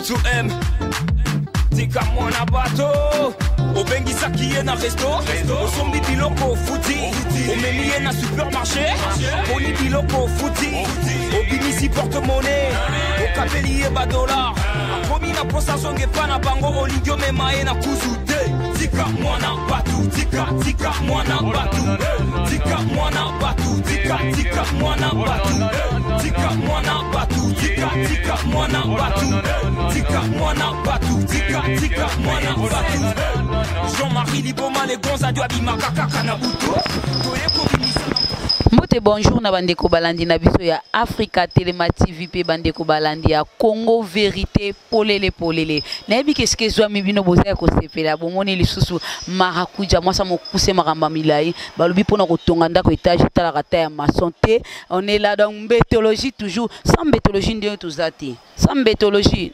M2M tika mwana bato obengisaki ye na resto osombi biloko ofuti omemi ye na supermarché aponi biloko ofuti obimisi porte-monnaie okabeli ye badolar akomi na posa azonga epa na bango olingi omema ye na kuzu te tika mwana batu tika tika mwana batu tika mwana batu tika tika mwana batu tika mwana batu tika tika mwana batu tika mwana batu tika tika mwana batu Jean-Marie Liboma le gonza dio abimaka kaka na butu toye kobimisa Mbote bonjour na bandeko balandi na biso ya Africa Telema TV pe bandeko balandi ya Congo Verite polele polele. Nayebi ke esika ezwami bino boza ya kosepela bomoni lisusu marakuja mwasa mokuse makambo ya milai balobi mpona kotonga ndako etage etalaka ta ya maçon te. On est là donc mbetologie toujours sans mbetologie ndenge toza te sans mbetologie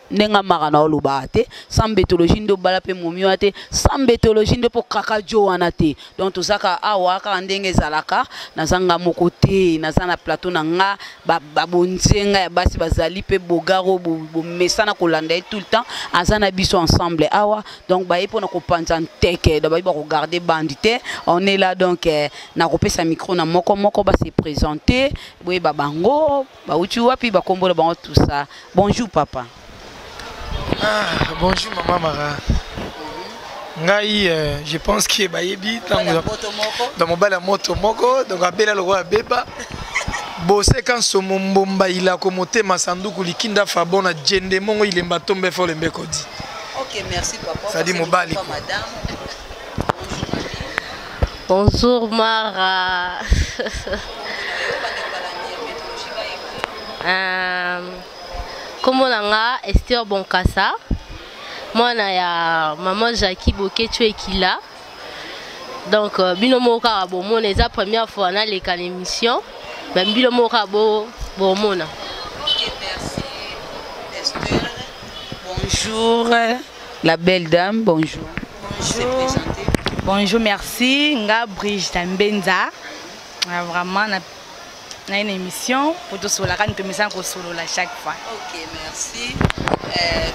ndenge amaka na olobaka te sans mbetologie nde obala mpe momi wana te sans mbetologie nde mpo kaka jo wana te donc tozaka awa kaka ndenge ezalaka naza nga moko te naza na plateau na nga babonzenga ya basi bazali mpe bogaro bomesana kolanda ye tout le temps aza na biso ensemble awa donc baye mpona kopanza nteke donc baye bakogarde bande te on est là donc eh, nakopesa micro na moko moko base présenter boyeba bango bauti wapi bakombola bango tout ça. Bonjour papa. Ah, bonjour maman Mara. Ngai je pense que bayebi tango dans mobali ya moto moko donc abela lokola abeba boseka nsomo mbomba ilako motema sanduku likinda fabon na djende mongo ilemba tombe fo lembe kodi. Ok, merci papa. Ça dit mobali. Madame. Bonjour Mara. Kombo na nga Esther Bonkasa, mwana ya maman Jackie Boketshu Ekila. Donc bino moko kaka bomona eza première fois naleka na émission, mais bino moko kaka bomona. Ok, merci Esther. Bonjour la belle dame, bonjour. Bonjour. Bonjour, merci. Nga Brigitte Mbenza. Vraiment na na une émission pour tosolaka ntomesana kosolola chaque fois. Ok, merci.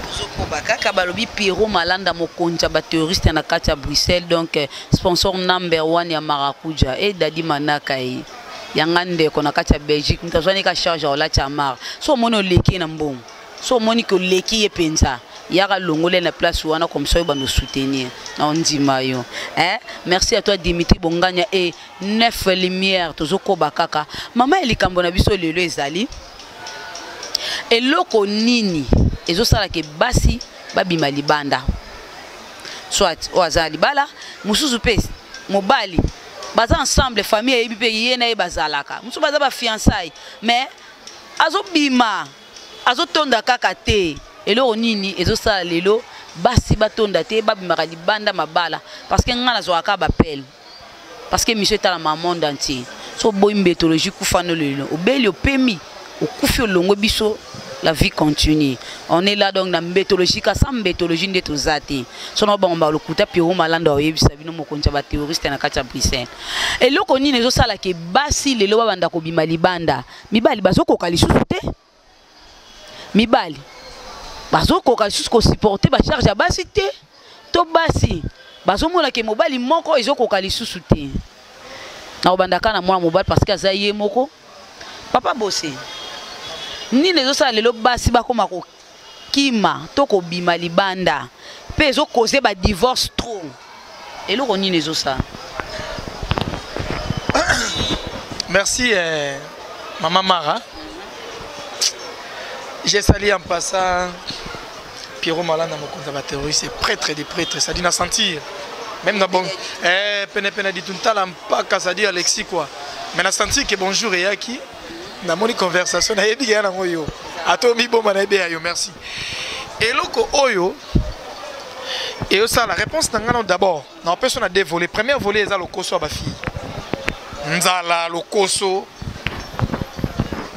Tozokoba kaka balobi Pierrot Malanda mokonzi ya baterroriste na kati ya Bruxelles, donc sponsor number 1 ya Marakuja e Dadi Manaka ye yanga ndeko na kati ya Belgique, moto azwani ka charge ya olati ya mara so omoni oleki na mbongo, so omoni ke oleki ye mpenza yaka longole na place wana comme ça oyo bando soutenir na ondima yo eh? Merci à toi Dimitri Bongania et neuf lumière. Tozokoba kaka mama ya likambo na biso lelo ezali eloko nini ezosalaka basi babima libanda, soit oyo aza na libala mosusu mpe mobali baza ensemble, famille eyebi mpe ye na ye bazalaka, mosusu baza ba fiançailles mais azobima azotonda kaka te. Eloko nini ezosala lelo basi batonda te babimaka libanda mabala? Parce que nga nazwaka kaka bapele, parce que émission etalama monde entier. So boyi mbetologie kufa no lelo obeli opemi okufi olongwe biso, la vie continue. On est là donc na mbetologie ka sans mbetologie nde toza te. So na bango balokuta Pierrot Malanda oyebisa bino mokonzi ya baterroriste na kati ya Bruxelles. Eloko nini ezosala ke basi lelo babanda kobima libanda? Mibali bazokoka lisusu te, mibali bazokoka lisusu kosupporte bacharge ya basi te, to basi bazomona ke mobali moko ezokoka lisusu te. Nakobanda kaka na mwana mobali parce que aza ye moko. Papa Bose, nini ezosala lelo basi bakoma kokima to kobima libanda mpe ezokoze ba divorce trop? Eloko nini ezosala? Merci Maman Mara. J'ai salué en passant Pierrot Malanda, mon conservateur, c'est prêtre des prêtres, ça dit na sentir. Même dans bon, pene pene dit tout mpaka, ça dit Alexis quoi. Mais na senti que bonjour et qui na moni conversation na yebi ya nango yo. Atomi bomba na yebi ya yo, merci. Eloko oyo et ça la réponse na ngana d'abord, na opesa na deux volets. Premier volet eza lokoso ya ba fille. Nzala lokoso.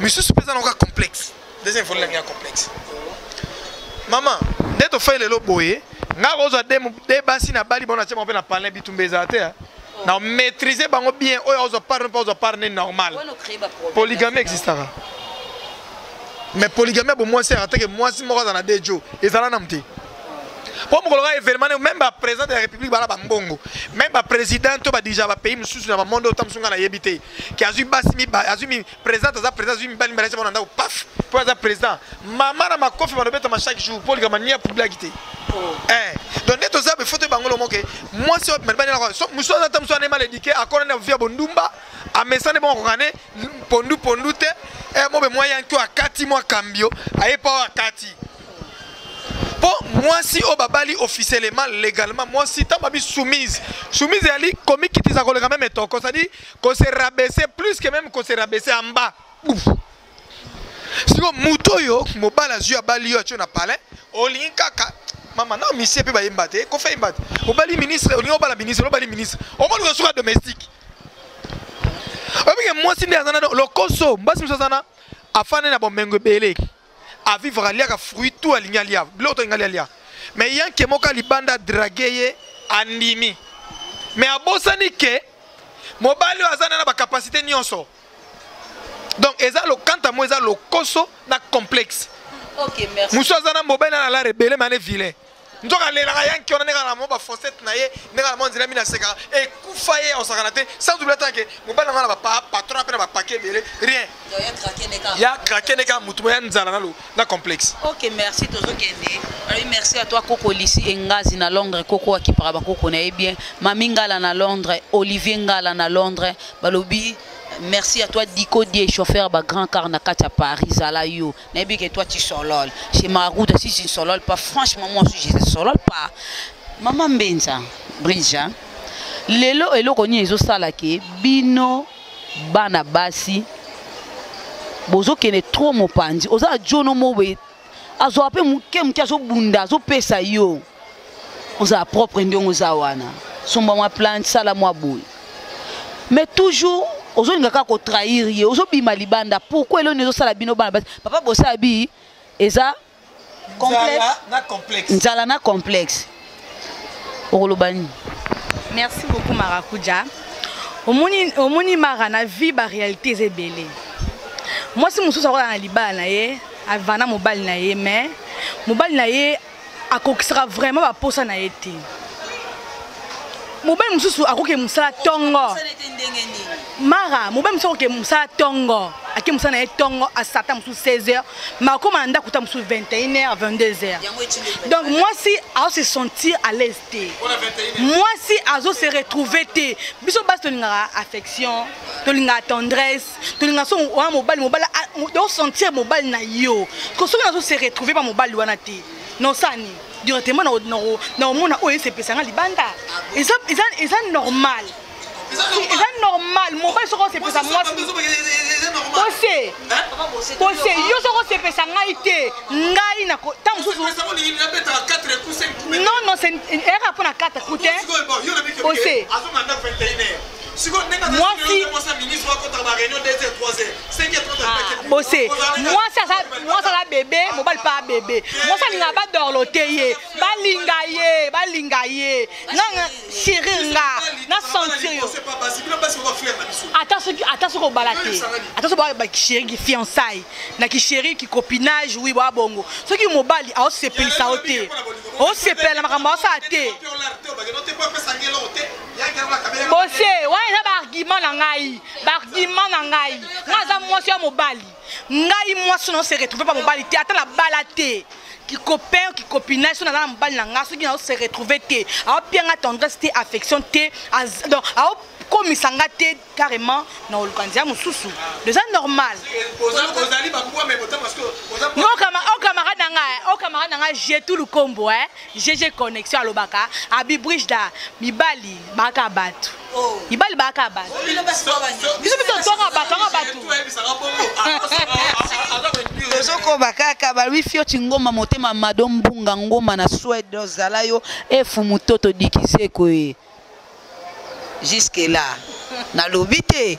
Misusu pesa na complexe. Deuxième volet na complexe. Maman, nde to fait lelo boye, nga kozwa de basi na bali bona tie mpe na palin bitumba ezala te. Na maîtriser bango bien oyo ozwa part mpe ozwa part ne normal. Polygamie existera. Mais polygamie ya bomwasi eyaka te ke mwasi moko aza na de jo, ezala nanu te. Mpo mokolo kaka événement, même baprésident de la République bala bambongo, même baprésident to badirige bapays mosusu na bamonde oyo, ta mosusu ngai nayebi te ke azwi basi miba, azwi président, aza président, azwi mibali mibale bona ndako, paf, mpo aza président. Mama na makofi banobetama chaque jour, polygamie nia publiaki te. Eh, donc nde toza be, foto bango lomo ke mwasi oyo mibali mosusu aza ta mosusu ane mal éduqué, akona na vie ya bondumba, amesani bongo, akoka ne pondu pondu te. Eh, mobe mwa yanki oyo akati mwa kambio aye pa oyo akati mpo mwasi oyo babali officiellement, légalement. Mwasi ntango babi soumise, soumise eyali komikitisa koleka même etoko, c'est-à-dire kose rabaisser plus que même kose rabaisser en bas. Ouf. Siko moto oyo mobali azwi, abali yo, atio na palais, olingi kaka mama na misie mpe bayemba te, kofa yemba te. Obali ministre, olingi obala ministre, obali ministre, omoni kosuka domestique. Oyebike mwasi nde aza na lokoso. Basi mosusu aza na afandi na bomengo ebele, avivre, aliaka fruit tout, alingi alia biloko to alingi alia, mais yanke moko libanda drague ye, andimi, mais abosani ke mobali oyo aza na bacapacité nyonso. Donc eza lokanta mo, eza lokoso na complexe. Ok, merci. Mosu aza na mobali na lara ebele, mais ane vilain, nzoka alelaka yanki wana ndenge na mo bafossette na ye, ndenge na mo nzela mina asekaka ekufa ye, osakana te, sans oublier tanke mobali nango na bapatron mpe na bapake ebele, rien ya krake nde kaka motu mo ya nzala nalo na complexe. Ok, merci. Tozokende. Alors, merci à toi, Koko Lisi Engazi na Londres. Koko akipaka bakoko na ye bien. Mami Ngala na Londres, Olivier Ngala na Londres, balobi merci à toi. Diko Die, chauffeur ba grand car na kati ya Paris, zala yo. Nayebi ke toi tu solol chez Maruta. Si tu ne solol pas, franchement, moi aussi je ne solol pas. Mama Mbenza Brija, lelo eloko nini ezosala ke bino bana basi bozokende trop mopanzi? Oza jono mo boye, azwaka mpe moke moke, azobunda, azopesa yo, ozala propre ndenge oza wana, somba mwa plante, sala mwa boye, mais toujours ozolinga kaka kotrahir ye, ozobima libanda. Pourquoi? Eloni ezosala bino bana basi, papa bosala bi eza complexe, nzala na complexe. Okoloba nini? Merci beaucoup, Marakuja. Omoni, omoni Mara, na vie baréalité eza ebele. Mwasi mosusu akola na libala na ye, avanda mobali na ye, mais mobali na ye akokisaka vraiment baposa na ye te. Mobali mosusu akoki mosala ntongo, Mara. Mobali mosusu akoki mosala ntongo, ake mosala na ye ntongo, asata mosusu 16 heures, mais akóma na ndako ta mosusu 21 heures, 22 heures. Donc mwasi azo se sentir à l'aise te, mwasi azo se retrouver te. Biso basi tolingaka affection, tolingaka tendresse, tolingaka so wana mobali, mobali osentir mobali na yo. Ko soki nazo se retrouver pa mobali wana te, nosani directement na omona oyo esepesanga libanda. Eza normal, eza normal. Mobali soki osepesa mwasi, bose bose yo soki osepesa ngai te, ngai na ta mosusu. Non, non, eyaka mpo na 4 coups te. Ose mwasi bose, mwasi aza bebe, mobali mpe abebe. Mwasi alingaka badorlo te, ye balinga ye, balinga ye nga chéri, nga na sentir yo. Ata soki obala te, ata soki bakichéri, kifiançaille na kichéri, kicopinage, oui, bwa bongo. Soki mobali aosepelisa yo te, osepela na makambo aosala te. Bose wana eza baargument na ngai, baargument na ngai. Ngai aza mwasi ya mobali, ngai mwasi na ose retrouve pa mobali te, ata na bala te, kicopain, kicopinage, so naza na mobali na ngai, soki nazo se retrouve te, aopianga tendresse te, affection te, donc aokomisa nga te carrément, na koluka nzela mosusu. Eza normal. O camarade na ngai, o camarade na ngai Jetu Lukombo, GG Connexion, alobaka abi bridge da mibali baka bato, mibali baka bato, biso biso tonga bato anga bato. Tozokoba kaka. Balobi Fioti Ngoma, motema Mado Mbunga Ngoma na Swede, ozala yo efu mototo dikizeko ye. Jusque là nalobi te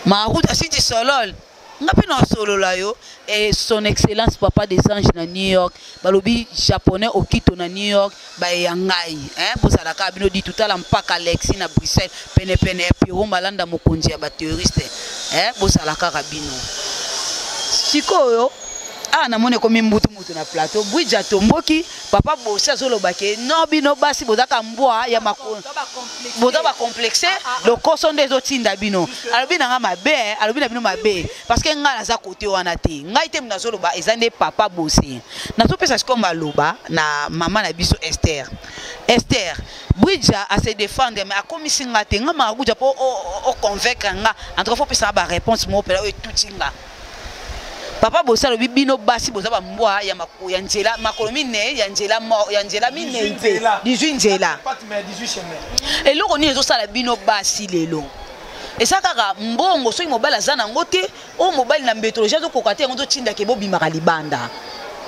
Maruta siti solol, nga mpe nasolola yo. Et son excellence papa des anges na New York, balobi japonais okito na New York, bayeya ngai, hein, bozalaka bino di tutala mpaka Alexi na Bruxelles, penepene ya Piro Malanda, mokonzi ya baterroriste, hein, bozala kaka bino. Sikoyo Awa namoni ekomi mbutu mutu na plateau. Bwija atomboki, papa Bosi azoloba ke non bino basi bozaka mbwa ya makolo. Boza ba complexe, lokoso nde ezotinda bino. Alobi na nga mabe, eh, alobi na bino mabe parce que nga naza côté wana te. Ngai te nazoloba eza nde papa Bosi. Nazopesa sikoyo maloba na mama na biso Esther. Esther, Bwija a se défendre mais akomisi nga te. Nga marakuja po o convaincre nga. En tout cas faut pesa ba réponse moko pela oyo etuti nga. Papa Bosi alobi bino basi boza ba mbwa ya mako ya nzela makolo minei ya nzela ya nzela minei mpe 18 nzela. Eloko nini ezosala bino basi lelo? Eza kaka mbongo soki mobali aza nango te oyo mobali na mbetologie azokoka te yango totindaka bobimaka libanda.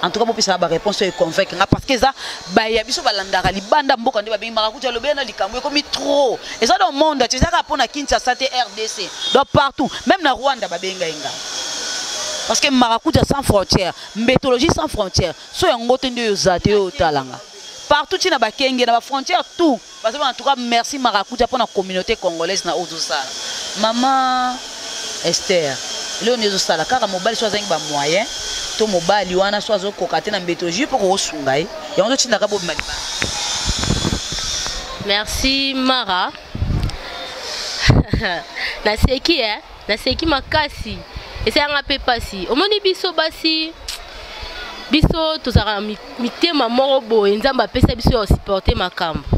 En tout cas bopesaka ba réponse oyo econvaincre nga parce que eza baye ya biso balandaka libanda mboka nde babengi marakuja alobi na likambo ekomi trop eza dans monde entier eza kaka mpo na Kinshasa te RDC donc partout même na Rwanda babengai nga parce que marakuja sans frontière mbetologie sans frontière so yango te nde oyo oza te oyo otalanga partout ntina bakenge na bafrontière tout baza en tout cas merci marakuja mpo na communauté congolaise na oyo ozosala mama Esther leo nde ezosala kaka mobali so azangi bamoyen to mobali wana so azokoka te na mbeto jus mpo kokosunga ye yango totindaka bobima libanda. Merci Mara. Naseki eh, naseki makasi esalanga mpe mpasi. Omoni biso basi biso tozalaka na mitema moko boye Nzambe apesa biso ya kosupporte makambo.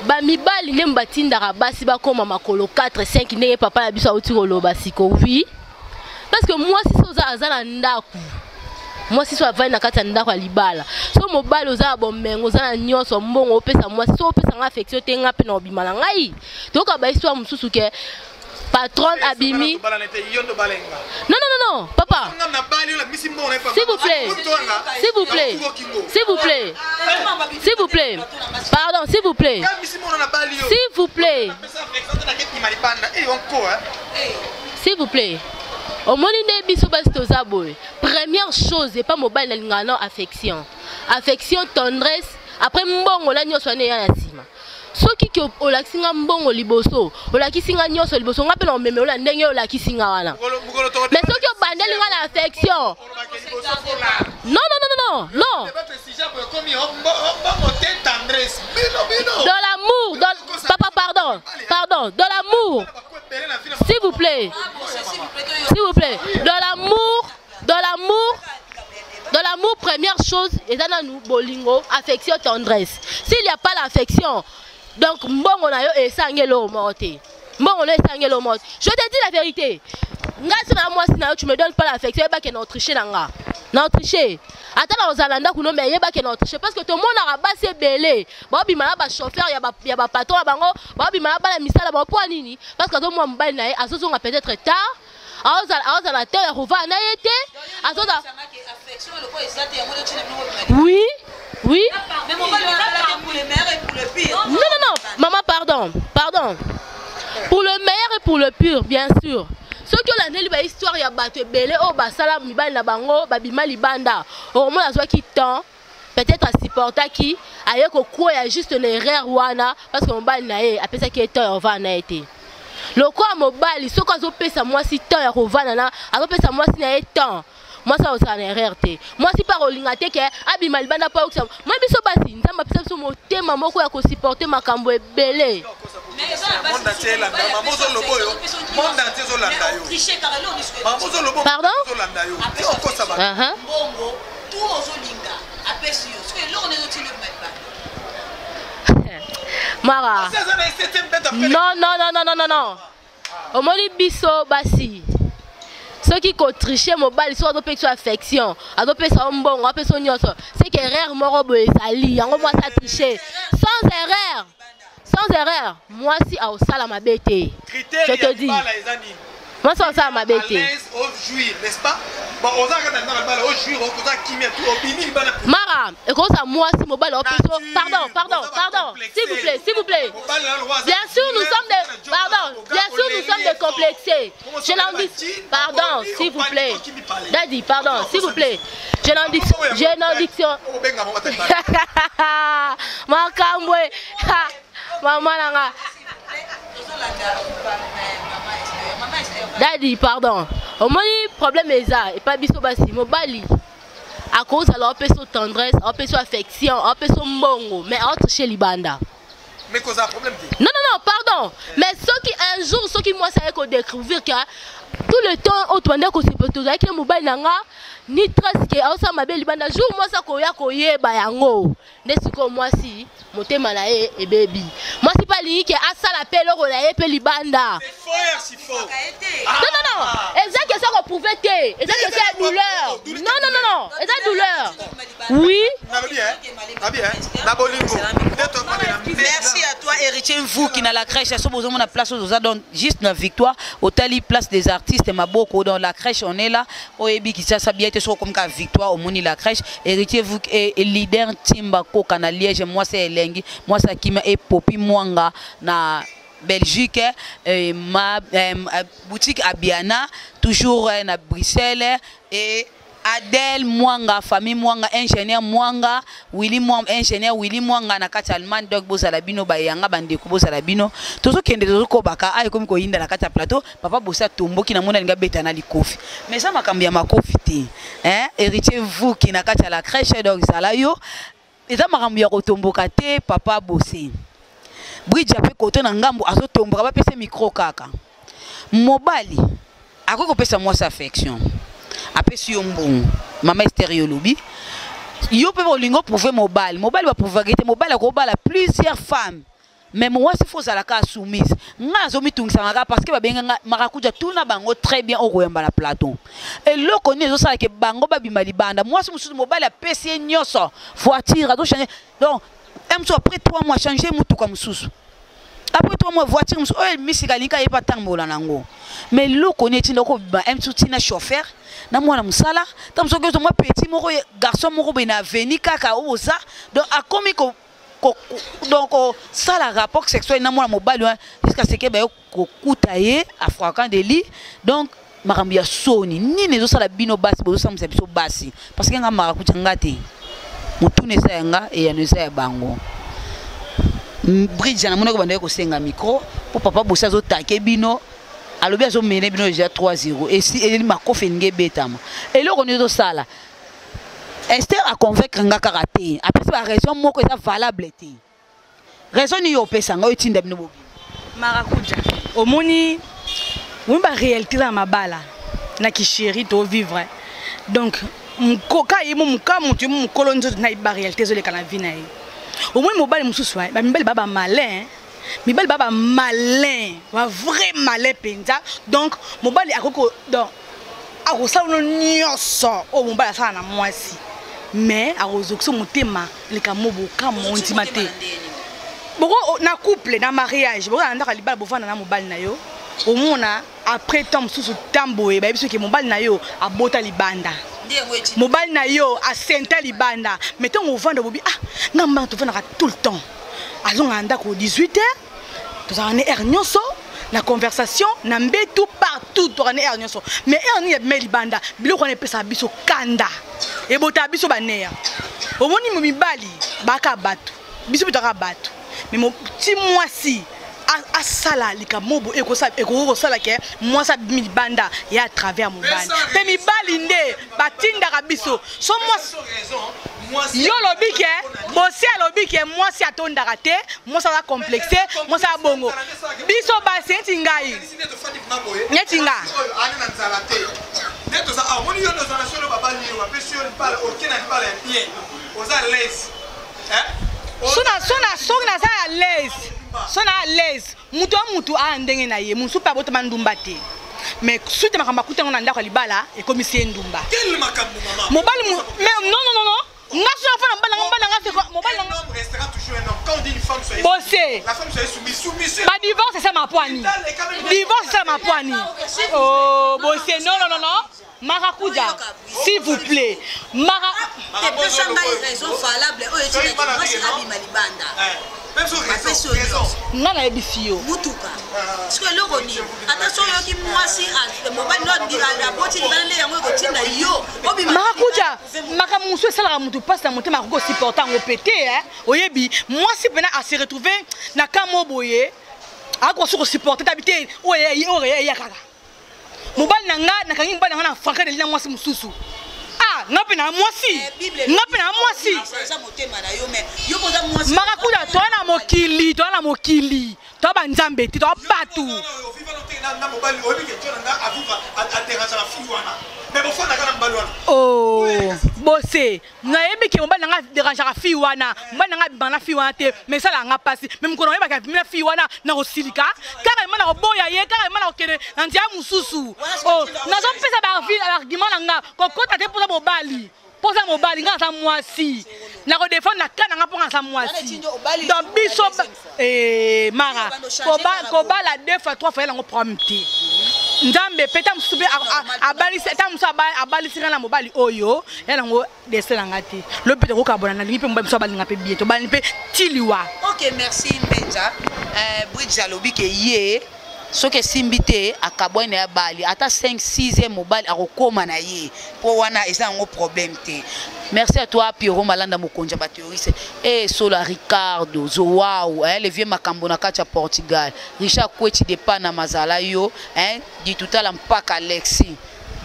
Bamibali nde batindaka basi bakoma makolo 4 5 ndenge papa na biso auti koloba siko oui parce que mwasi so oza aza na ndako mwasi so avandi na kati ya ndako ya libala so mobali oza na bomengo oza na nyonso mbongo opesa mwasi so opesa nga affection te nga mpe na obima na ngai toyoka ba histoire mosusu ke patronne abimi. Non, non, non, non, papa. S'il vous plaît. S'il vous plaît. S'il vous plaît. S'il vous plaît. Pardon, s'il vous plaît. S'il vous plaît. S'il vous plaît. Omoni nde biso basi toza boye. Première chose epa mobali nalingaka na affection. Affection, tendresse, après mbongo na nyonso wana eya na nsima. Soki ke olakisi nga mbongo liboso, olakisi nga nyonso liboso, nga mpe na omemelo na ndenge olakisi nga wana. Mais soki obandeli nga na affection. Non, non, non, non, non. Dans l'amour, dans... Papa, pardon, pardon, dans l'amour, s'il vous plaît, s'il vous plaît, dans l'amour, dans l'amour, dans l'amour, première chose, eza nanu bolingo, affection, tendresse. S'il n'y a pas l'affection, donc mbongo na yo esangeli oyo moko te. Mbongo na yo esangeli oyo moko te. Je te dis la vérité. Nga so na mwasi na yo, tu me donnes pas l'affection, yeba ke na autriche na nga. Na autriche. Ata na ozala ndako no mais yeba ke na autriche parce que tomonaka basi ebele, baobima na ba chauffeur ya ba ya ba patron na bango, baobima na bana misala bango mpo nini? Parce que azomwa mobali na ye azozonga peut-être tard. Aozala te ya kovanda na ye te azozala oui oui non non non maman pardon pardon pour le meilleur et pour le pire bien sûr. Soki olandeli ba histoire ya bato ebele oyo basala mibali na bango babima libanda, okomona azwaki temps peut-être asupportaki aye kokwea juste na erreur wana parce que mobali na ye apesaki ye temps ya kovanda na ye te. Lokola mobali soki azopesa mwasi temps ya kovanda na azopesa mwasi na ye temps, mwasi akozala na erreur te. Mwasi mpe akolinga te ke abima libanda mpo ayokisa mwa biso basi. Nzambe apesa biso motema moko ya kosupporte makambo ebele. Pardon? Uh-huh. Mara. Non, non, non, non, non, non, non. Omoni biso basi. Soki kotriche mobali soki azopesa affection, azopesa yo mbongo, apesa yo nyonso, c'est que erreur moko boye ezali, yango mwasi atriche. Sans erreur, sans erreur, mwasi aosala mabe te. Je te dis. Mwasi aosala mabe te. Mara, ekoza mwasi mobali opesa. Pardon, pardon, pardon. S'il vous plaît, s'il vous plaît. Bien sûr, nous sommes des pardon, bien sûr nous sommes des complexés. Je n'en dis pardon, s'il vous plaît. Daddy, pardon, s'il vous plaît. Je n'en dis je n'en dis Makambwe. Maman nanga. Daddy, pardon. Omoni problème eza epa biso basi, mobali akozala apesa yo tendresse, apesa yo affection, apesa yo mbongo, mais aotriche libanda. Mais kozala problème te. Non, non, non, pardon. Mais soki un jour, soki mwasi aye kodécouvrir que tout le temps oyo tobandaki kosepe, tozalaki na mobali na nga, ni trace ke aosala mabe libanda, jour mwasi akoya koyeba yango nde sikoyo mwasi motema na ye ebebi. Mwasi mpe alingi ke asala mpe eloko na ye mpe libanda. Non, non, non, eza question ya koprouve te, eza question ya douleur. Non, non, non, non, eza douleur, oui. Merci à toi, Héritier Mvouki, na la crèche. So bozomona place oyo oza, donc juste na Victoire, otali place des artistes maboko dans la crèche, on est là. Oyebi Kinshasa bien te, soko komka Victoire, omoni la crèche. Héritier Mvouki et leader Timba Koka na Liège, mwasi elengi, mwasi akima et Popi Mwanga na Belgique, ma boutique Abiana toujours na Bruxelles, et Adèle Mwanga, famille Mwanga, ingénieur Mwanga, Willy Mwanga, ingénieur Willy Mwanga na kati Allemagne. Donc bozala bino bayanga bandeko, bozala bino. Tozokende, tozokobaka, ay komi koyinda na kati ya plateau, papa Bosa tomboki na mona linga beta na likofi. Mais ça makambo ya makofi te. Hein, Héritier Vuki na kati ya la crèche, donc zala yo. Eza makambo ya kotomboka te, papa Bosi. Bridge ape koto na ngambo azotomboka, bapesa micro kaka. Mobali akoki kopesa mwasi affection, apesi yo mbongo, mama Ester, yo olobi yo mpe bolingo prouve mobali. Mobali baprouvaka te, mobali akobala plusieurs femmes, mais mwasi fo ozalaka soumise. Nga nazomitungisaka kaka parce que babenganga marakuja, tuna bango très bien, okoyamba na plateau. Eloko nini ezosalaka bango babima libanda? Mwasi mosusu, mobali apesi ye nyonso, voiture, azochange, donc mosusu après 3 mois change motuka mosusu, après 3 mois voiture mosusu oyo misika alingi ayepa tambola nango. Mais eloko nini etinda okobima mosusu ntina chauffeur na mwana mosala, ta mosusu oki mwa petit moko, garçon moko boye na aveni kaka oyo oza, donc akomi ko donc kosala rapport sexuel na mwana mobali wana jusqu'à ce que baye kokuta ye afraquant de lit. Donc makambo ya soni nini ezosala bino basi, bozosambisa biso basi? Parce que nga marakuta nga te, motuna eza ya nga, eyano eza ya bango. Bridge namonaki bandaki kosenga micro mpo papa Bosi azotake bino, alobi azomene bino déjà 3-0, esi eleli makofi elingi ebetama. Eloko nini ezosala Ester aconvaincre nga kaka te, apesi baraison moko eza valable te. Raison nini yo opesa nga oyo etinda bino bobima? Marakuja, omoni, omi baréalité eza na mabala na kichéri tovivre. Donc ka ye mo moka moto ye mo mokolo nzoto na ye, baréalité ezoleka na vie na ye. Omoni mobali mosusu, bamibali ba bamalin, mibali ba bamalin, bavrai malin mpenza. Donc mobali akoki, donc akosala no nyonso oyo mobali asala na mwasi, mais akozokisa motema likambo bokamwa ondima te. Boko na couple, na mariage, boko na ndako ya libala, bovanda na mobali na yo, omona après temps mosusu ntambo bayebi soki mobali na yo abota libanda, mobali na yo asenta libanda. Mais ntango ovanda, bobi: "Ah, nga mbanga tovandaka tout le temps, azongaka ndako 18 heures, tozalaka na heure nyonso na conversation na mbetu, partout tozalaka na heure nyonso, mais heure nini abima libanda?" Biloko wana epesaka biso kanda, ebotaka biso baneya. Omoni, mibali baka bato, biso mpe toyaka bato, mais ti mwasi asala likambo boye, ekoki kosala ke mwasi abimi libanda ye à travers mobali. Mpe mibali nde batindaka biso. So mwasi yo olobi ke bosi, alobi ke mwasi atondaka te, mwasi aza complexe, mwasi abongo. Biso basi, neti ngai, neti nga. Omoni, yo oza na solo, babali yo, bapesi yo libala, oke na libala ya bien, oza l'aise. Sona soki naza à l'aise, so na à l'aise, mutu a mutu aya ndenge na ye. Mosusu mpe abotama ndumba te, mais suite makambo akutango na ndako ya libala ekomisi ye ndumba. Mobali, mais non, non, non, non, nga so nafa na mobali nanga, mobali nanga, mobali nanga. Bose badivorce esalama pwani, divorce esalama pwani. Oh bose, non, non, non, non, Marakuja, s'il vous plaît, Mara. Epesa ngai raison valable oyo etindaki mwasi abima libanda. Bapesi yo nyonso. Nga nayebisi yo. Mutuka siko eloko nini? Ata so oyoki mwasi, mobali no aboti libanda, nde yango ekotinda yo obima? Marakuja, makambo mosusu esalaka motu mpasi na motema, akoki kosupporte yango pe te. Oyebi, mwasi mpena ase retrouve na ka mo boye, akoki kosupporte tabi te oyo eya kaka. Mobali na nga, nakangi mobali na nga na franka na mwasi mosusu. Ah, nga mpe na mwasi. Nga mpe na mwasi. Marakuda, toa na mokili, toa na mokili. Toa ba nzambe te, toa bato. Oh, bose nayebi ke mobali na nga dérangeaka fille wana, mobali na nga abimaka na fille wana te, mais esalaka nga mpasi. Mais mokolo nayebaka abimi na fille wana, nakosilika kaka ema, nakoboya ye kaka ema, nakokende na nzela mosusu. Oh, nazopesa baargument na nga kokota te mpoza mobali, mpoza mobali. Nga naza mwasi, nakodefendre na ka na nga mpo nga naza mwasi. Donc biso mara kobala deux fois, trois fois, yango problème te. Nzambe mpe ta mosusu mpe abalisi, ta mosusu abalisi nga na mobali oyo ya nango destin na nga te. Lobi mpe tokokabona, nalingi mpe mobali mosusu abalinga mpe bien, tobali mpe tiliwa. Ok, merci Mbenza. Bridge alobi ke ye soki esimbi te, akabwani na ye, abali ata 5 6e mobali, akokóma na ye mpo wana eza yango problème te. Merci à toi, Pierrot Malanda, mokonzi ya baterroriste e Sola Ricardo Zowau, eh, le vieux makambo na kati ya Portugal, Richard Kweti de Pana mazala yo, eh, ditutala mpaka Alexis.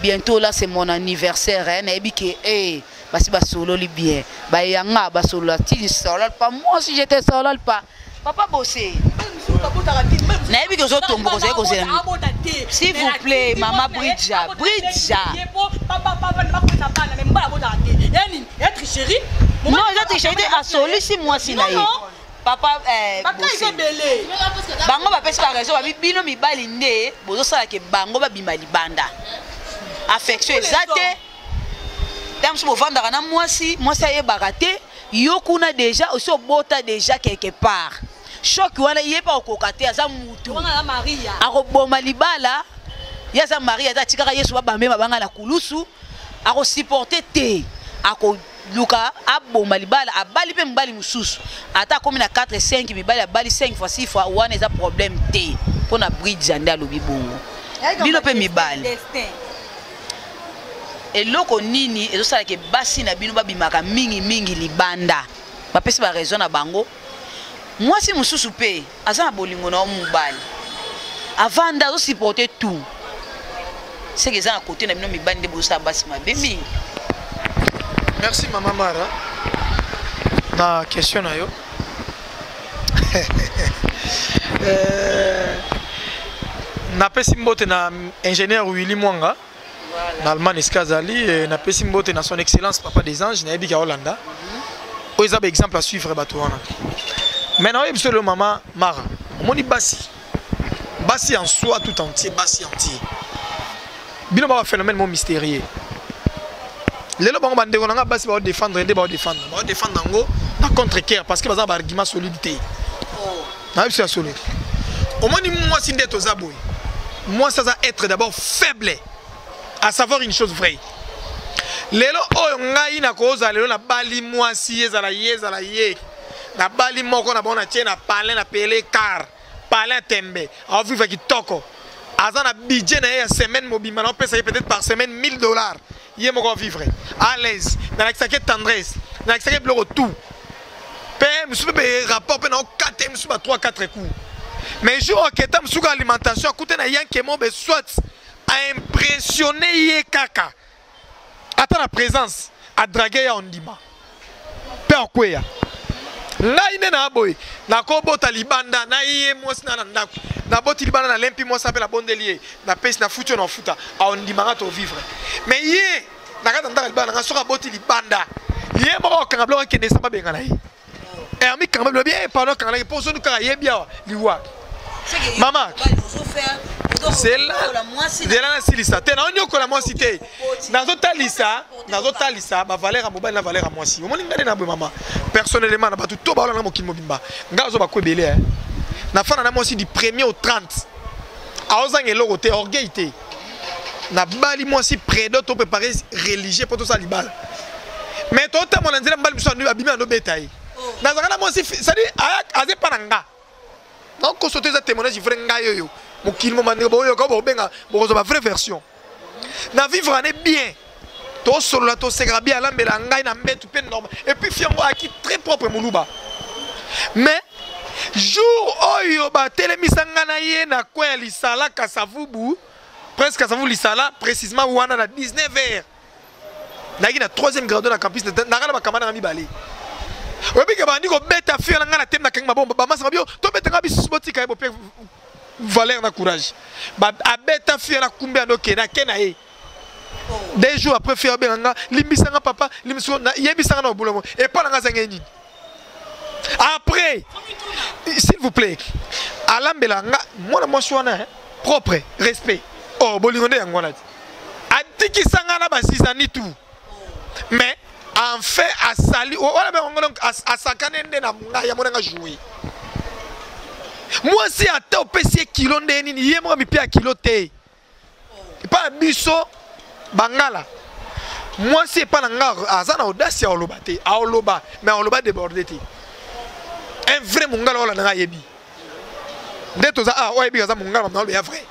Bientôt là, c'est mon anniversaire, eh, nayebi ke eh, basi basololi bien, bayanga basolola ti solol pas. Moi si j'étais solol pas, papa Bossé, nayebi ke ozotomboka, ozali kozela. S'il vous plaît, mama Bridja, Bridja. Non, eza tricherie te, asolisi mwasi na ye. Papa Bossé, bango bapesi baraison, babi bino mibali nde bozosalaka bango babima libanda, affection eza te. Ntango mosusu bovandaka na mwasi, mwasi ayebaka te yo kuna déjà osi obota déjà quelque part. Choc wana ye mpe akokoka te, aza mutu, akoboma libala. Ye aza Marie aza atikaka Yesu babambe mabanga na kulusu, akosupporte te, akoluka aboma libala, abali mpe mobali mosusu. Ata akomi na 4 5 mibali, abali 5 fois, 6 fois, wana eza problème te. Mpo na Bridge nde alobi bongo. Bino mpe mibali, eloko nini ezosalaka basi na bino babimaka mingimingi libanda? Bapesi baraison na bango. Mwasi mosusu mpe aza na bolingo na yo, mobali avanda azosupporte tout. Seke eza na kote na bino mibali nde bozosala basi mabe mingi. Merci, mama Mara, na question na yo. Napesi mbote na ingénieur Willy Mwanga na Allemagne esika azali. Napesi mbote na son excellence papa des anges, nayebi ka Olanda oyo eza baexemple à suivre bato wana. Mais naoyebi biso lelo, mama Mara, omoni basi, basi en soi tout entier, basi entier, bino ba phénomène mo mystérieux. Lelo bango bandeko na nga basi baodéfendre nde baodéfendre yango na contre cœur, parce que baza na baargument solide te. Nayebi biso ya solo, omoni mwasi nde toza boye. Mwasi aza être d'abord faible, à savoir une chose vraie: lelo oyo ngai nakozala lelo nabali mwasi, ezala ye, ezala ye, nabali moko na bango, natie na palin na pele car palin tembe, aovivre kitoko, aza na budget na ye ya semaine mobimba, naopesa ye peut-être par semaine 1000 $, ye moko avivre à l'aise, nalakisaki ye tendresse, nalakisaki ye biloko tout, mpe mosusu mpe rapport mpe naokate mosusu ba 3 4 coups. Mais jour aketa mosuku alimentation, akute na yanke mo be, soit aimpressionne ye kaka ata na présence, adrague ya ondima mpe akweya. Ngai nde na boye nakobota libanda na ye mwasi na ndako, naboti libanda, nalempi mwasi mpe nabondeli ye, napesi, nafuti oyo nafuta, aondimanga tovivre. Mais ye na kati ya ndako libanda nanga, soki aboti libanda, ye moko akokanga biloko, akende esamba, babenga na ye amikanga biloko bien, pardon, akanga naki mpo soki kaka yebi awa liwa. Mama, zela nasilisa te. Naonyokola mwasi te, nazotalisa bavaleur ya mobali na valeur ya mwasi. Omoni ngai nde na boye, mama, personnellement, na bato to baolanga mokili mobimba, ngai azo bako ebele. Nafanda na mwasi du premier au 30, aozanga eloko te, orgueil te. Nabali mwasi prédo to préparé religieux mpo tosala libala, mais totambola nzela, mobali mosusu abimi, andobeta ye. Nazalaka na mwasi, c'est-à-dire aza epa na nga, nakoso te, eza témoignage vrai. Ngai oyo mokili momandeko boyoka, bobenga, bokozwa ba vraie version. Na vivre ane bien, tosolola, tosekaka bien, alambela ngai na mbetu mpe normal, et puis fiango aki très propre, moluba. Mais jour oyo batelemisa ngai na ye na coin ya lisala Kasavubu. Presque Kasavubu Lisala, précisément wana na 19 h. Nayaki na 3e grado na campus, nanga na bakamana na mibale. Oyebi ke bandi kobeta fille na ngai na teme, nakangi mabomba, bamasa babio tobeta ngai bisusu, botika ye, bope valeur na courage. Abeta fille na kumbe, ando ke na ke na ye. 2 jours après, fille abenga nga: "Limbisanga papa, limbisa, yebisanga na obulongo epa na nga azangi nini." Après, s'il vous plaît, alambela nga mwana mwasi wana propre, respect. Oh, bolingo nde yango wana ti atikisa nga na basisani tout. Mais enfin asali wana bengo, donc asakane nde na ngai, amona nga joue mwasi. Ata opesi ye kilo nde nini, ye moko mipe ya kilo te. Epa na biso bangala, mwasi epa na nga aza na audace ya oloba te. Aoloba, mais aoloba déborde te. Un vrai mongala oyo nanga ayebi nde toza ah, oyo ayebi aza mongala, mamna ya vrai.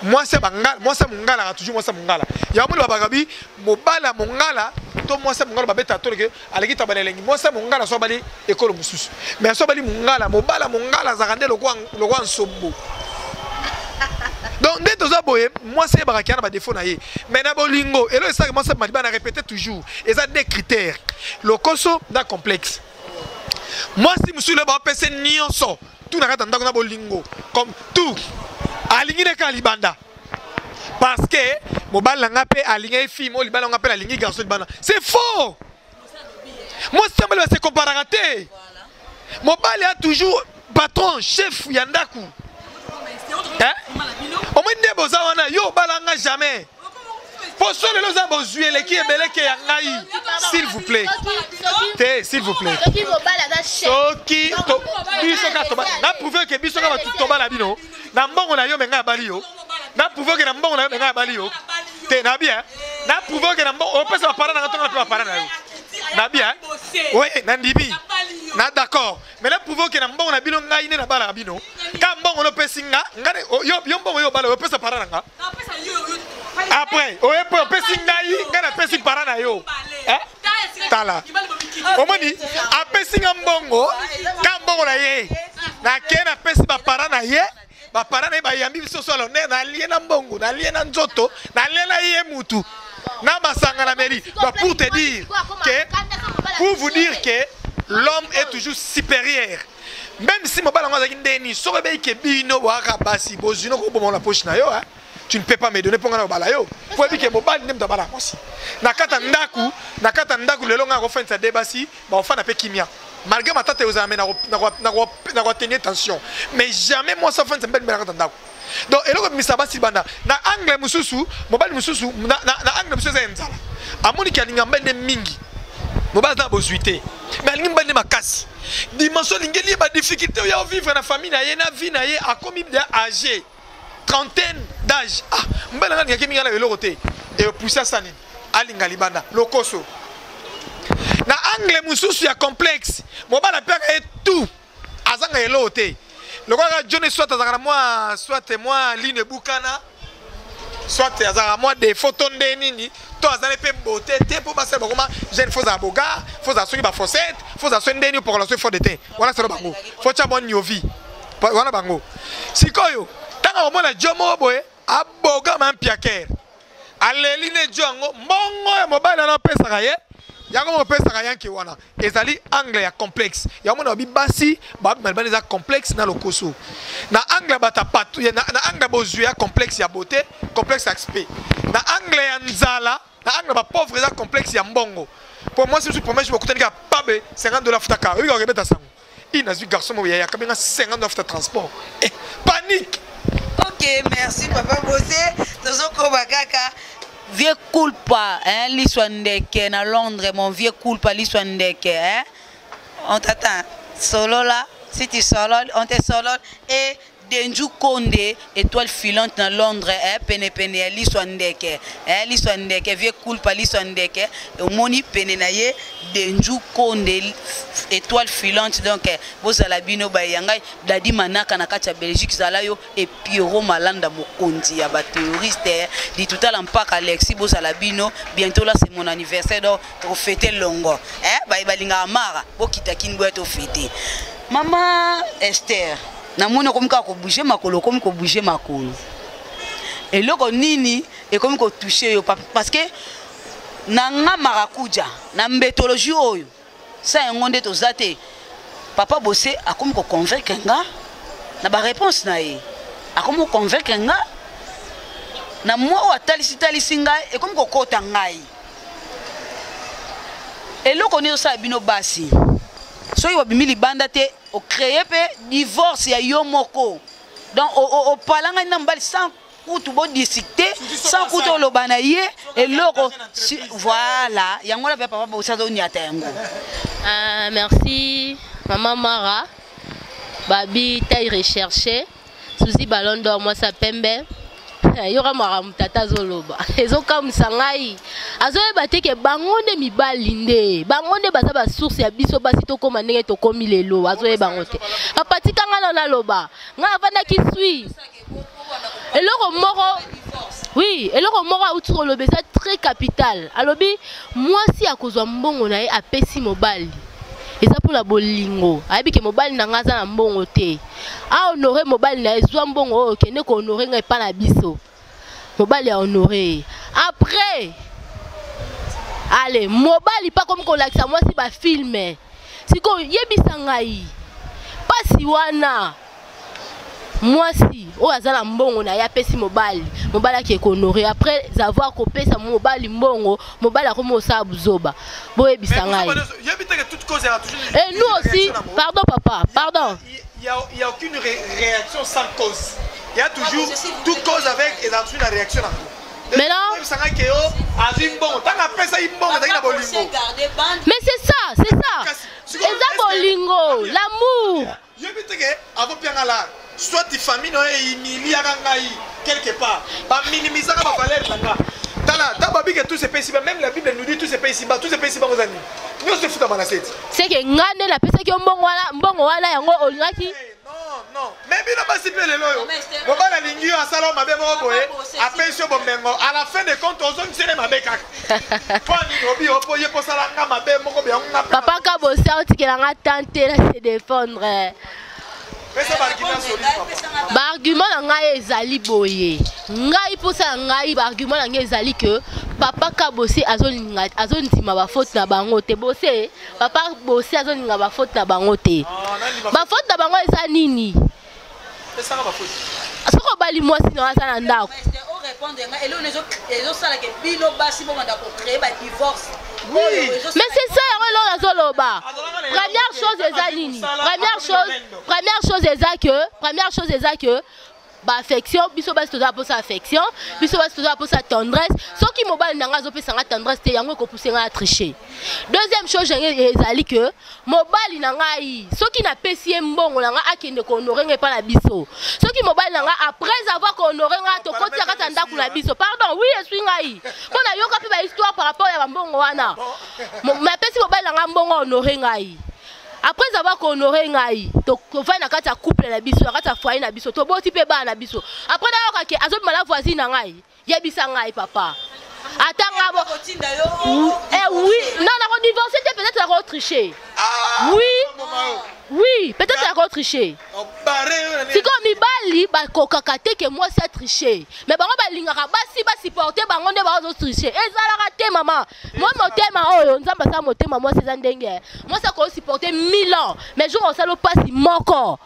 Mwasi ya bangala, mwasi ya mongala aka toujours mwasi ya mongala. Yango moni babaka bi mobali ya mongala to mwasi ya mongala babeta toleke aleki taba na elengi. Mwasi ya mongala so abali ekolo mosusu, mais so abali mongala, mobali ya mongala azalaka nde lokwa nsombo. Donc nde toza boye, mwasi ayebaka kia na badefo na ye. Mais na bolingo, elo esalaka mwasi abima libanda, na répété toujours, eza deux critères: lokoso na complexe. Mwasi mosusu lelo bapesa nyonso tout na kati ya ndako na bolingo, comme tout alingi ne kaka libanda, parce que mobali na nga mpe alingi fille mo libanda, nga mpe nalingi garçon libanda. C'est faux. Mwasi na mobali base comparaka te. Mobali a toujours patron, chef ya ndako. Omoi nde boza wana, yo obalanga jamais, po so lelo oza bozwi eleki ebeleke ya ngai. S'il vous plaît te, s'il vous plaît. Soki biso kaka na prouve ke biso kaka bato tobala bino na mbongo na yo, me ngai abali yo, na prouve ke na mbongo na yo, me ngai abali yo te, na bien, na prouve ke na mbongo opesa bapara na nga, tonga mpe bapara na yo, na bien, oui, na ndimi, na d'accord. Mais na prouve ke na mbongo na bino, ngai nde nabalaka bino. Ka mbongo nopesi nga, ngai yo mbongo yo obala, opesa para na nga. Après oye mpe opesi ngai, ngai napesi para na yo. Tala, omoni, apesi nga mbongo, ka mbongo na ye, nake napesi bapara na ye, bapara na ye bayambi biso so. Alors nde nalie na mbongo, nalie na nzoto, nalie na ye mutu na masanga na meri. Donc pour te dire que, pour vous dire que l'homme est toujours supérieur, même si mobali yango azalaki ndeni. Soki oyebi ke bino boyaka basi, bozwi noko oboma na poche na yo, tu ne peux pas me donner mpo nga na kobala yo, po oyebi ke mobali nde moto abala mwasi na kati ya ndako. Na kati ya ndako lelo, ngai akofandisa de basi, baofanda mpe kimia malgré matata ezala, me nakoatténuer tension. Mais jamais mwasi afandisa mibali mbe na kati ya ndako. Donc eloko ebimisa basi libanda na angle mosusu, mobali mosusu na angle mosusu eza ya nzala. Amoniki alinga mobali nde mingi, mobali aza na bozwi te, mais alingi mobali nde makasi, dimension alingeli ye, badifficulté oyo vivre na famille na ye, na vie na ye. Akomi déjà âgé, trentaine d'âge. Ah, mobali nanga alingaki mingi, ala eloko te, epousse asa nini, alinga libanda, lokoso. Na angle mosusu ya complexe, mobali apiaka ye tout, azanga eloko te, lokola john, soit azalaka na mwa, soit mwa line ebukana, soit azalaka mwa défaut to nde nini, to azali mpe beauté te, mpo basala bakoma jeune, faut ozala boga, faut ozala soki bafossette, faut ozala soki ndeni, opokola soki fond de teint wana, solo bango faut tia mwa niovi wana. Bango sikoyo, ntango akomona jo moko boye abogama mpiakere, aleli ne jo yango, mbongo ya mobali wana opesaka ye, yango moko opesaka yanke wana, ezali angle ya complexe. Yango mona babi basi babima libanda, eza complexe na lokoso. Na angle ya bato patu, na angle ya bozwi ya complexe ya beauté, complexe ya aspect. Na angle ya nzala, na angle ya bapauvre, eza complexe ya mbongo. Po mwasi mosusu, premier jour bakutani kaka, pabe 50 $ futaka, oyebi kaka kebeta sango i nazwi garçon moko yaya akabenga 50 $ futa transport, eh, panique. Ok, merci papa Bosé. Tozokoba kaka. Vieux Culpa, hein, liswa ndeke na Londres, mon vieux Culpa, liswa ndeke, hein. On t'attend. Solo là, si tu solol, on te solol. Et Denju Konde, étoile filante na Londres, eh, pene pene ya liswa ndeke, eh, liswa ndeke, vieux Culpa, liswa ndeke, omoni pene na ye Denju Konde, étoile filante. Donc eh, bozala bino bayanga Dadi Manaka na kati ya Belgique, zala yo et Pierrot Malanda, mokonzi ya baterroriste di tutala mpaka Alexis, bozala bino. Bientôt là, c'est mon anniversaire, donc tofete longo, eh, baye balingaka mara, bokita kini, boya tofete. Mama Esther, namoni okomi kaka kobouge makolo, okomi kobouge makolo. Eloko nini ekomi kotouche yo? Parce que na nga marakuja na mbetologie oyo sa yango nde toza te. Papa Bossé akomi koconvaincre nga na baréponse na ye, akomi koconvaincre nga na mwa oyo atalisi-talisi ngai, ekomi kokota ngai. Eloko nini osala bino basi soki babimi libanda te, ocreye mpe divorce ya yo moko? Donc opalangani na mobali sans kutu bodiscute, sans kutu oloba na ye eloko. Voilà, yango wana mpe papa Bosi azoniata yango. Merci mama Mara. Babi taille recherchée, Suzy Ballon d'Or, mwasi ya pembe. Yoka makambo tata azoloba, ezokamwisa ngai. Azoyeba te ke bango nde mibali, nde bango nde baza basource ya biso basi tokóma ndenge tokómi lelo. Azoyeba yango te. Papa, tika ngai na naloba. Ngai avandaki sui eloko moko. Oui, eloko moko auti koloba eza très capital. Alobi mwasi akozwa mbongo na ye, apesi mobali, eza mpona bolingo. Ayebi ke mobali na ngai aza na mbongo te, ahonore mobali na ye. Zwa mbongo oyo, okende kohonore ngai epa na biso. Mobali ahonore ye. Après, ale mobali mpe akomi kolakisa mwasi bafilme. Sikoyo yebisa ngai, mpasi wana, mwasi oyo aza na mbongo na ye, apesi mobali, mobali ake kohonore. Après avoir kopesa mobali mbongo, mobali akomi kosala buzoba. Boyebisa ngai. Et nous aussi, pardon papa, pardon. Il y a aucune réaction sans cause. Il y a toujours toute cause avec et dans une réaction. Maintenant, mais c'est ça, c'est ça. Eza bolingo, l'amour. Yebi te ke akopianga la soit famille na yo ehumiliaka ngai quelque part, baminimisaka bavaleur na nga. Tala, ta babi ke tout se paye ici-bas. Même la Bible nous dit tout se paye ici-bas. Tout se paye ici-bas, oza nini? Nyonso efutama na seti. C'est que ngai nde napesaki yo mbongo wana, mbongo wana yango olingaki. Non, non, mais bino basi mpe lelo oyo, mobali alingi yo, asala yo mabe moko boye, apesi yo bomengo, à la fin de compte ozongisele mabe kaka. Mpo nini obi yo mpo ye posala nga mabe moko boye, yango nga mpe Papa Kabosi aotikela nga tante na se défendre. Pesa baargument solide, papa. Baargument na ngai ezali boye. Ngai, mposa na ngai, baargument na ngai ezali ke papa Kabose azolinga, azondima bafaute na bango te. Bose, papa Bose azolinga bafaute na bango te. Ah, nandima. Bafaute na bango eza nini? Pesanga bafaute. Soki obali mwasi na yo, aza na ndako. Orépondre nga, eloko ezosalaka bino basi bobanda kocreye badivorce? Oui. Mais c'est ça, yango eloko nazoloba. Première chose eza nini? Première chose eza que, première chose eza que baaffection. Biso basi toza mposa affection, biso basi toza mposa tendresse. Soki mobali na ngai azopesa nga tendresse te, yango ekopuse ngai na tricher. Deuxième chose ezali que mobali na ngai, soki napesi ye mbongo na ngai, akende kohonore ngai epai na biso. Soki mobali na ngai, après avoir kohonore ngai, tokoti na kati ya ndako na biso. Pardon, oui, esui ngai mpo nayoka mpe bahistoire par rapport ya bambongo wana. Napesi mobali na ngai mbongo, ahonore ngai. Après avoir kohonore ngai, tovandi na kati ya couple na biso, na kati ya foyer na biso, toboti mpe bana na biso. Après nayoka ke azobima na voisine na ngai. Yebisa ngai papa, ata nga bo eh oui, non, nakodivorce te. Peut-être nakotriche. Oui, peut-être nakotriche. Sikoyo mibali bakokaka te ke mwasi atriche, mais bango balingaka basi basupporte bango nde bazotriche. Ezalaka te, mama. Mwa motema oyo Nzambe asala motema mwasi eza ndenge mwasi akosupporte 1000 ans, mais jour osala opasi moko,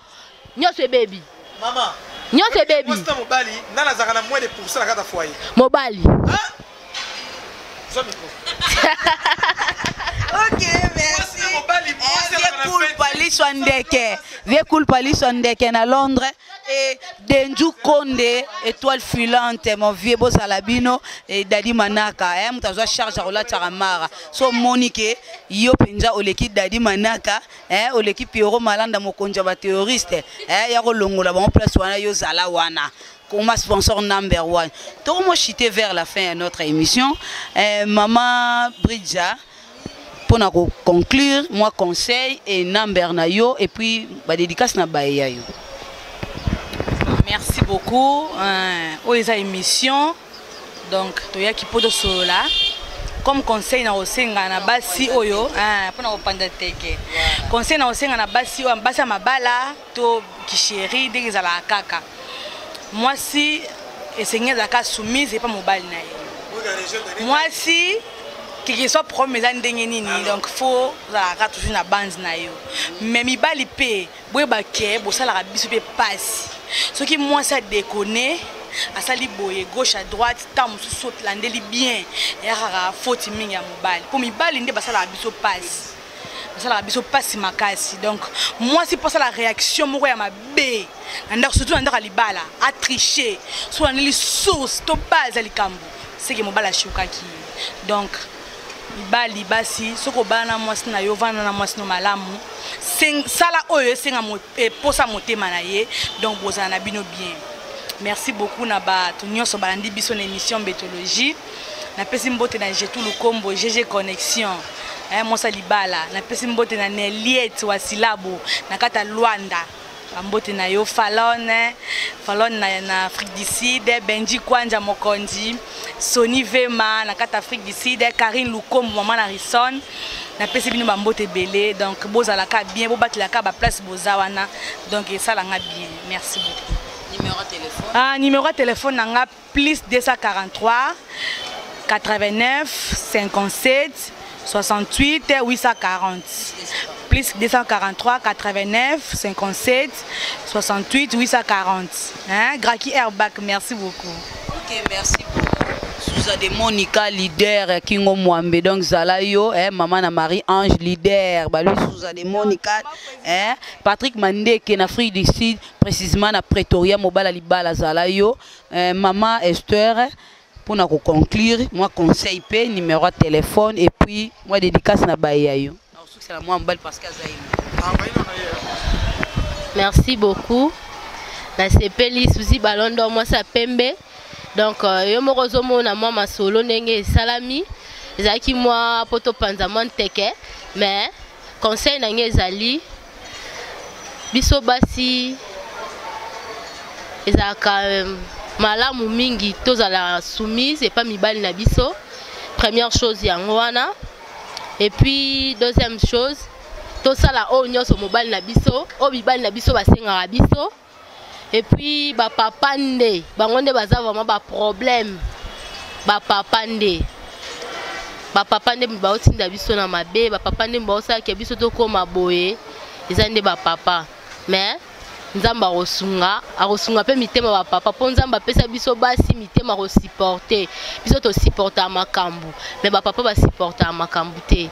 nyonso ebebi. Mama. Nyonso ebebi. Mwasi na mobali, nani azalaka na moins de pourcent na kati ya foyer? Mobali. Zwa micro. Ok, merci. Mwasi na mobali, mwasi azalaka na Vieux 20. Kulpa ndeke, vieux Kulpa liso ndeke na Londres et Denju Konde, étoile filante, mon vieux bozala bino et Dadi Manaka, eh, moto azwa charge ya kolataka mara. So omoni ke yo mpenza oleki Dadi Manaka, eh, oleki Pierrot Malanda, mokonzi ya baterroriste, eh, ya kolongola bango place wana, yo zala wana comme sponsor number one. Tokomo chuter vers la fin de notre émission. Eh, Maman Bridja, mpona koconclure, mwa conseil et number na yo et puis badédicace na baye ya yo. Merci beaucoup. Oyo eza émission, donc toyaki mpo tosolola. Comme conseil na kosenga na basi oyo mpona kopanda teke, conseil na kosenga na basi oyo, basi ya mabala to kisheri, ndenge ezalaka kaka, mwasi Esengi azalaka soumise epa mobali na ye. Mwasi quelque soit problème eza ndenge nini, donc faut ozalaka toujours na bande na yo. Mais mibali mpe boyeba ke bosalaka biso mpe pasi. Soki mwasi adekone, asali boye gauche à droite, ntango mosusu olandeli bien, eya kaka faute mingi ya mobali, mpo mibali nde basalaka biso pasi, basalaka biso pasi makasi. Donc mwasi mpo asala réaction moko ya mabe na ndako, surtout na ndako ya libala, atriche, so olandeli source to base ya likambo, seke mobali ashukaki ye. Donc mibali, basi, soki obala na mwasi na yo, vanda na mwasi no malamu, sala oyo esenga eposa motema na ye, donc bozala na bino bien. Merci beaucoup na bato nyonso balandi biso na émission Mbetologie. Napesi mbote na Jetu Lukombo, GG Connexion, mwasa libala. Napesi mbote na Neliet wa Silabo na kati ya Luanda, bambote na yo. Falon Falon na Afrique du Sud, Benji Kwanja Mokonzi, Sony Vema na kati Afrique du Sud, Karine Lukombo, mama na Rison, napesi bino bambote ebele. Donc bozalaka bien, bobatelaka baplace boza wana, donc esalanga bien. Merci beaucoup. Numéro ya téléphone? Ah, numéro ya téléphone na nga, plus 243 89 57 68 840, plus 243 89 57 68 840, hein? Graki Airbag, merci beaucoup. Ok, merci beaucoup. Souza de Monica, leader Kingo Mwambe, donc zala yo, eh, maman na Marie-Ange, leader balu Souza de Monica, eh, Patrick Mandeke na Afrique du Sud, précisément na Pretoria, mobala libala, zala yo, eh, maman Esther, pour na conclure, moi conseil pe numéro de téléphone et puis moi dédicace na baye yo. C'est la moi mobile parce que azaï. Merci beaucoup. Nasepeli Suzi Balondo, mwasi ya pembe. Donc yo moko ozomona mwa masolo ndenge esalami, ezalaki mwa po topanza mwa nteke, mais conseil na ngai ezali, biso basi ezalaka malamu mingi tozala soumise epa mibali na biso. Première chose yango wana. Et puis deuxième chose, tosala oyo nyonso mobali na biso, oyo mibali na biso basengaka biso. Et puis bapapa nde bango nde baza vraiment baproblème. Bapapa nde, bapapa nde baotinda biso na mabe, bapapa nde baosalaka biso tokóma boye, eza nde bapapa. Mais Nzambe akosunga, akosunga mpe mitema bapapa, mpo Nzambe apesa biso basi mitema kosupporte. Biso tosupportaka makambo, mais bapapa basupportaka makambo te.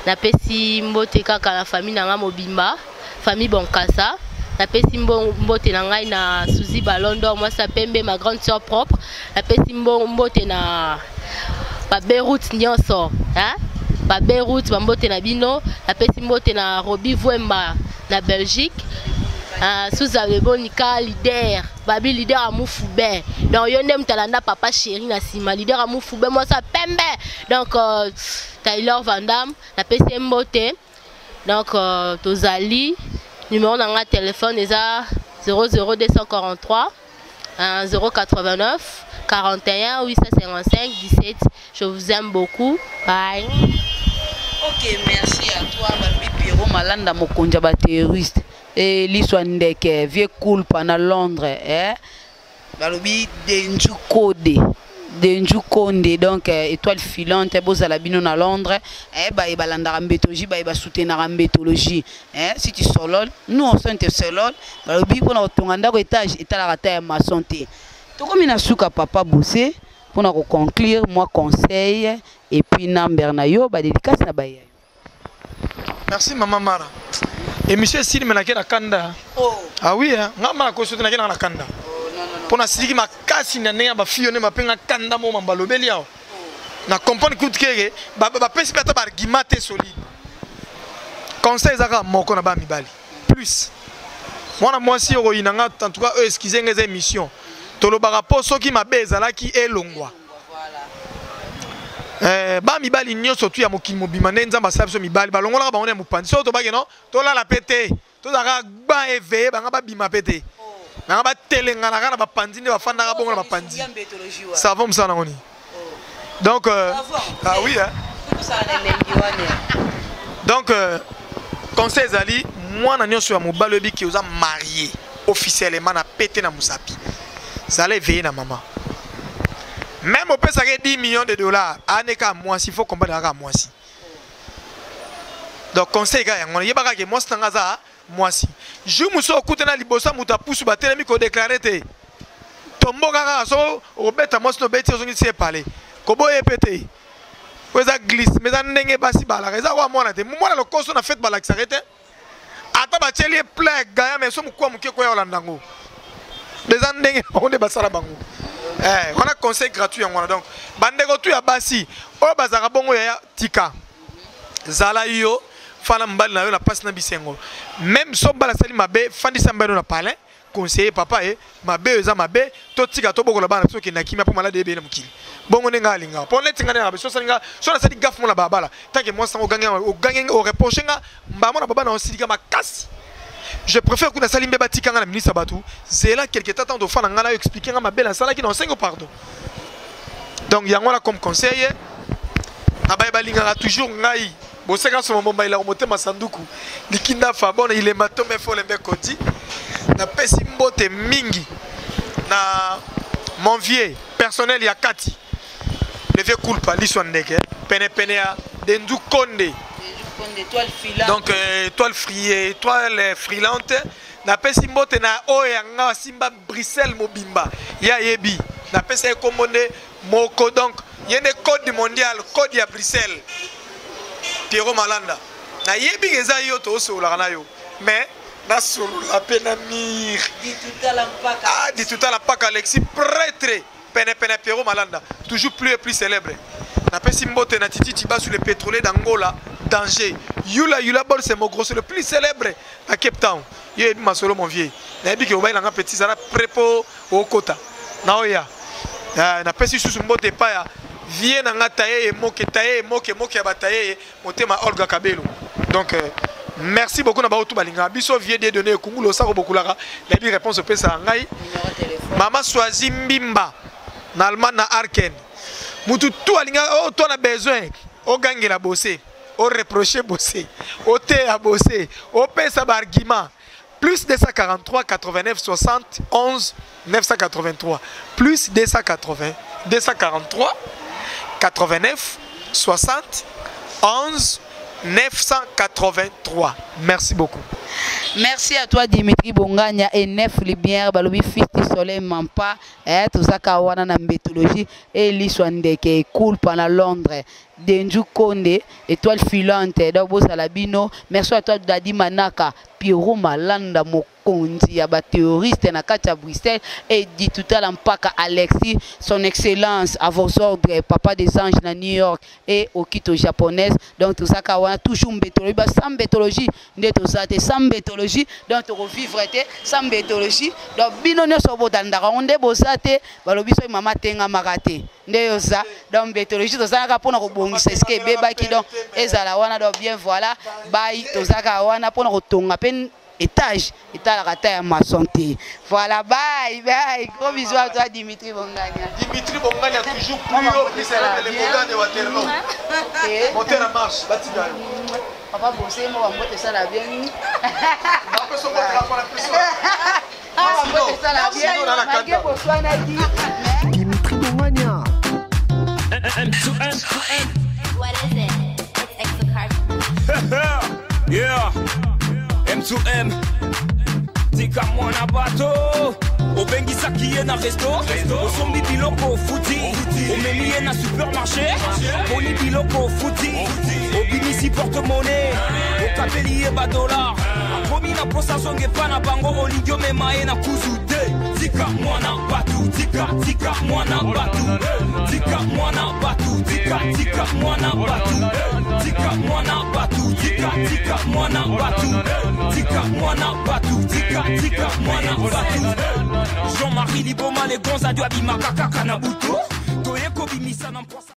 Napesi mbote kaka na famille na ngai mobimba, famille Bonkasa. Napesi mbote na ngai na Suzy Balondo, mwasi ya pembe, ma grande sœur propre. Napesi mbote na ba Beyrouth nyonso, hein? Ba Beyrouth, bambote na bino. Napesi mbote na Robi Vwemba na Belgique, Suza Lebonika, leader babi, leader ya Mufube. Donc yo nde moto alanda papa chéri na nsima, leader ya Mufube, mwasi ya pembe. Donc Taylor Vandam, napesi ye mbote. Donc tozali numéro na nga téléphone eza 00243 089 41 855 17. Je vous aime beaucoup, bye. Ok, merci à toi. Balobi Pierrot Malanda, mokonzi ya baterroriste e liswa ndeke, vie culpa na Londres, eh? Balobi Denju Kode, Denju Konde, donc étoile filante, bozala bino na Londres, eh, baye balandaka mbetologie, baye basoutenaka mbetologie, eh, si tu solol, nous on sent te solol. Balobi mpona kotonga ndako étage etalaka ta ya maçon te. Tokomi na suka, papa Bose, mpona koconclure, moi conseil et puis number na yo, badédicace na baye. Merci mama Mara. Émission esili, me nake na kanda. Oh. Ah oui, hein. Nga mara koso te, nake na kanda. Oh, non, non, non. Mpo nasiliki makasi na ndenge ya bafille nde bapenga kanda mo mambo alobeli awa. Na comprendre kutu keke bapesi mpe ata baargument te solide. Conseil eza kaka moko na bana mibali plus mwana mwasi okoyina nga, en tout cas oyo excuse nga, eza émission tolobaka mpo soki mabe ezalaki elongwa. Ba mibali nyonso tu ya mokili mobima, nde Nzambe asala biso mibali, balongolaka bango na mopanzi. Soki tobake no tolala mpe te, tozalaka ba éveillé, banga babima mpe te, nanga batelenganaka na bapanzi nde bafandaka bongo na bapanzi. Savon mosala nango nini? Donc ah oui, hein? Donc conseil ezali, mwana nyonso ya mobali oyebi ke oza marié officiellement na pete na mosapi. Zala éveillé na mama. Même opesaka 10 millions de dollars, aneka mwasi, faut combattre kaka mwasi. Donc conseil kaka yango wana, yebaka ke mwasi na nga aza mwasi. Jour mosusu okutana liboso ya moto apusu batelemi kodeklare te. Tomboka kaka so obeta mwasi na obeti ozongisi ye pale. Koboye ye pe te. Oyo eza glisse, mais eza ndenge basi balaka. Eza kwa mwana te. Mwana lokoso na fete balakisaka ye te. Ata batieli ye plein ya gaya, mais so mokuwa moke koya kolanda yango. Eza ndenge bango nde basala bango. Wana conseil gratuit yango wana. Donc bandeko tu ya basi oyo bazalaka bongo yaya tika. Zala yo fana mobali na yo na pasi na bisengo. Même so mobali asali mabe, fandisa mobali na palais, conseiller papa e mabe eza mabe, totika tobokola bana biso okende na kimia mpo malade ebele na mokili. Bongo ndenge alingaka. Mpo neti nga ndenge biso osali nga, so nasali gaffe mona balabala, tant que mwasi yango ogangi nga, ogangi nga, oreproche nga, mbala mona baba na osilika makasi. Je préfère kuna sali mbeba tika nga na ministre batu, zela quelque temps tant ofana nga na yo expliquer nga mabe nasalaki na osengo pardon. Donc yango wana comme conseil na baye balingaka toujours ngai boseka soma mbomba ilako motema sanduku likinda fa bona ilemba tombe folembe koti. Napesi mbote mingi na mon vieux personnel ya kati, le vieux Kulpa liso ndeke pene pene ya Denzu Konde. Donc étoile friée, étoile frilante. Napesi mbote na oyo ya nga simba Bruxelles mobimba ya yebi. Napesi ye kombo nde moko, donc ye nde code mondial, code ya Bruxelles. Pierrot Malanda. Na yebi eza yo to sololaka na yo. Mais na solola pe na mire. Ditutala mpaka. Ah, ditutala mpaka Alexis prêtre. Pene pene Pierrot Malanda, toujours plus et plus célèbre. Napesi mbote na Titi Tibasu le pétrolier d'Angola, danger. Yula Yula Bol c'est mon gros, c'est le plus célèbre à Cape Town. Ye yebi masolo mon vieux. Na yebi ke obayi nanga petit zala prépo okota. Na oya. Napesi susu mbote pa ya vieux nanga taye moke taye moke moke ya bataye motema Olga Kabelo. Donc merci beaucoup na ba otu balinga biso vieux de donner kungulo sako bokulaka na bi réponse opesa ngai. Mama Swazi Mbimba na Allemagne na Arken. Mutu tout alinga oh toi na besoin ogangela bosser, o reprocher bosser, o te a bosser, o pesa ba argument. Plus 243 89 60 11 983. Plus 280, 243 89 60 11 983. Merci beaucoup. Merci à toi Dimitri Bongania et Nef Lumière balobi fils du soleil mampa tozaka wana na mbetologie et liswa ndeke cool pendant Londres. Denju Konde étoile filante donc bozala bino. Merci à toi Dadi Manaka Pierrot Malanda mokonzi ya ba terroriste na kati ya Bruxelles et dit tout à l'heure mpaka Alexis son excellence à vos ordres papa des anges na New York et okito japonaise. Donc tozaka wana toujours mbetologie ba sans mbetologie nde toza te sans mbetologie donc toko vivre te sans mbetologie. Donc bino nyonso botandaka ngo nde boza te balobi soki mama tengamaka te nde yoza. Donc mbetologie tozalaka mpona kobongisa esika ebebaki donc ezala wana. Donc bien voilà bye tozalaka wana mpona kotonga pe étage etalaka ta ya maçon te. Voilà bye bye gros bisous à toi Dimitri Bongania. Dimitri Bongania toujours plus haut plus célèbre le Boga de Waterloo. Okay. Moteur en marche batika yo. Papa bossé moi mbote ça la bien. Papa so mbote la peso. Ah mbote ça la bien. Malgré Botswana dit. Dimitri Bongania. M to M to M. What is it? It's exocarb. Yeah. M to M. Tika mwana bato. Obengisaki ye na resto. Osombi biloko ofuti. Omemi ye na supermarché. Oponi biloko ofuti. Obimisi porte-monnaie. Okabeli ye ba dollar. Akomi na posa zonge pa na bango olingi omema ye na kuzu te. Tika mwana batu, tika, tika mwana batu. Tika mwana batu, tika, tika mwana batu. Tika mwana batu, tika, tika mwana batu. Tika mwana batu, tika, tika mwana batu. Jean-Marie Liboma, les gonzes à Dieu, abimaka kaka na butu. Toye kobimisa na mposa.